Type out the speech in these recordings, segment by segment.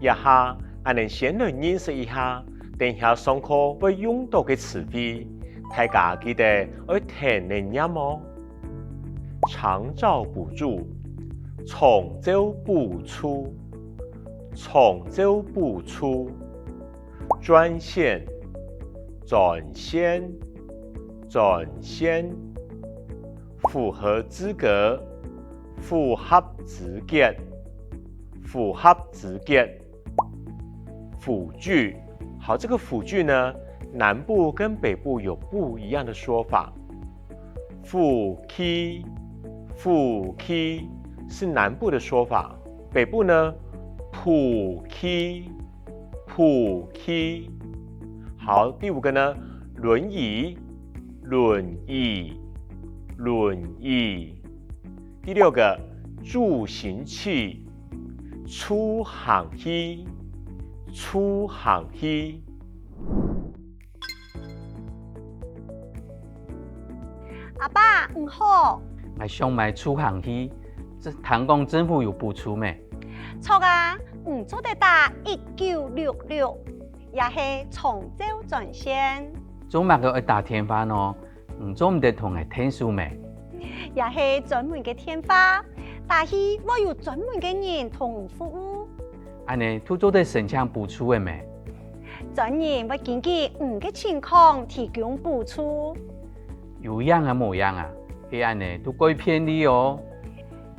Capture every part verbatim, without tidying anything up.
這下，𠊎等先來認識一下等下上課會用到个詞彙，大家記得愛跈等唸哦。長照補助，長照補助，長照補助。專線，專線，專線。符合資格，符合資格，符合資格。 輔具。好，這個輔具呢，南部跟北部有不一樣的說法。輔具，輔具是南部的說法，北部呢，輔具，輔具。好，第五個呢，輪椅，輪椅，輪椅。 第六個，助行器，助行器，助行器。阿爸，你好。𠊎想買助行器，這聽講政府有補助咩？著啊，你做得打一九六六，也係長照專線。做麼个愛打電話呢？ 你做毋得同𠊎𢯭手咩？這係專門个電話，打去會有專門个人同你服務。恁呢就做得申請補助了咩？專人會根據你个情況提供補助。有影啊無影啊？係恁呢就蓋便利哦。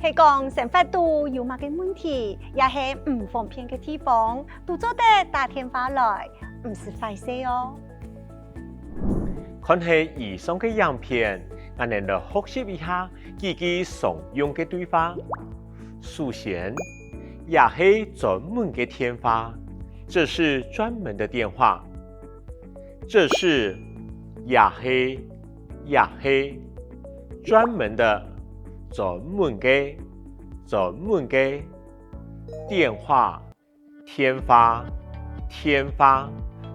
係講生活肚有麼个問題，也係毋方便个地方，都做得打電話來，毋使壞勢哦。 看忒以上个影片，𠊎等來學習一下幾句常用个對話。首先，這係專門个電話，這是專門的電話。這是，這係，這係，專門的，專門个，專門个，電話， 電話，電話，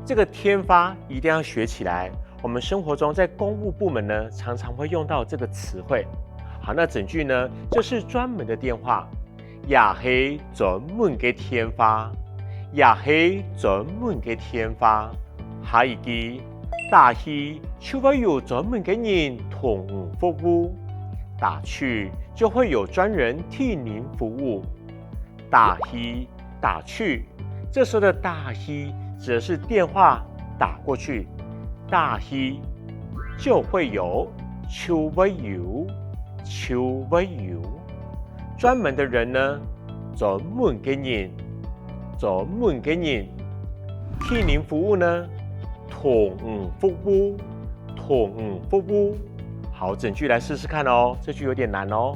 這個電話一定要學起來。我們生活中在公務部門呢，常常會用到這個詞彙。好，那整句呢，這是專門的電話，這係專門个電話，這係專門个電話。下一句，打去就會有專門个人同你服務，打去就會有專人替您服務。 打去，打去。這時候的打去指的是電話打過去，打去就會有，就會有，就會有。專門的人呢，專門个人，專門个人。替您服務呢，同你服務，同你服務。好，整句來試試看哦，這句有點難哦。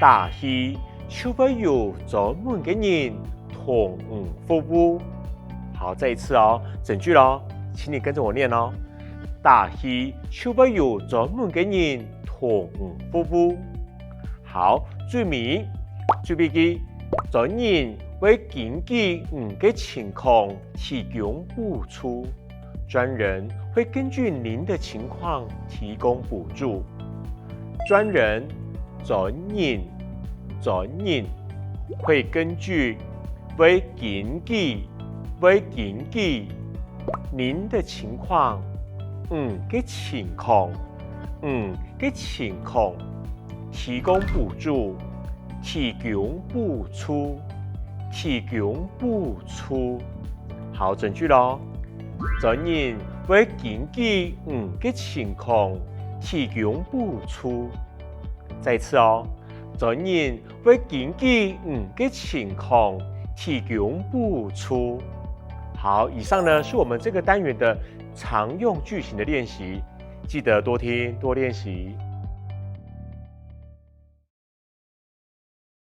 打去 就會有專門个人同你服務。好，再一次哦，整句咯，請你跟著我念哦。打去就會有專門个人同你服務。好，最尾，最尾个，專人會根據你个情況提供補助。 專人會根據您的情況提供補助。專人，專人，專人，會根據，會根據，會根據，您的情況，你个情況，你个情況，提供補助，提供補助，提供補助。好，整句咯。 專人會根據你个情況提供補助。再一次哦，專人會根據你个情況提供補助。好，以上呢是我們這個單元的常用句型的練習，記得多聽多練習。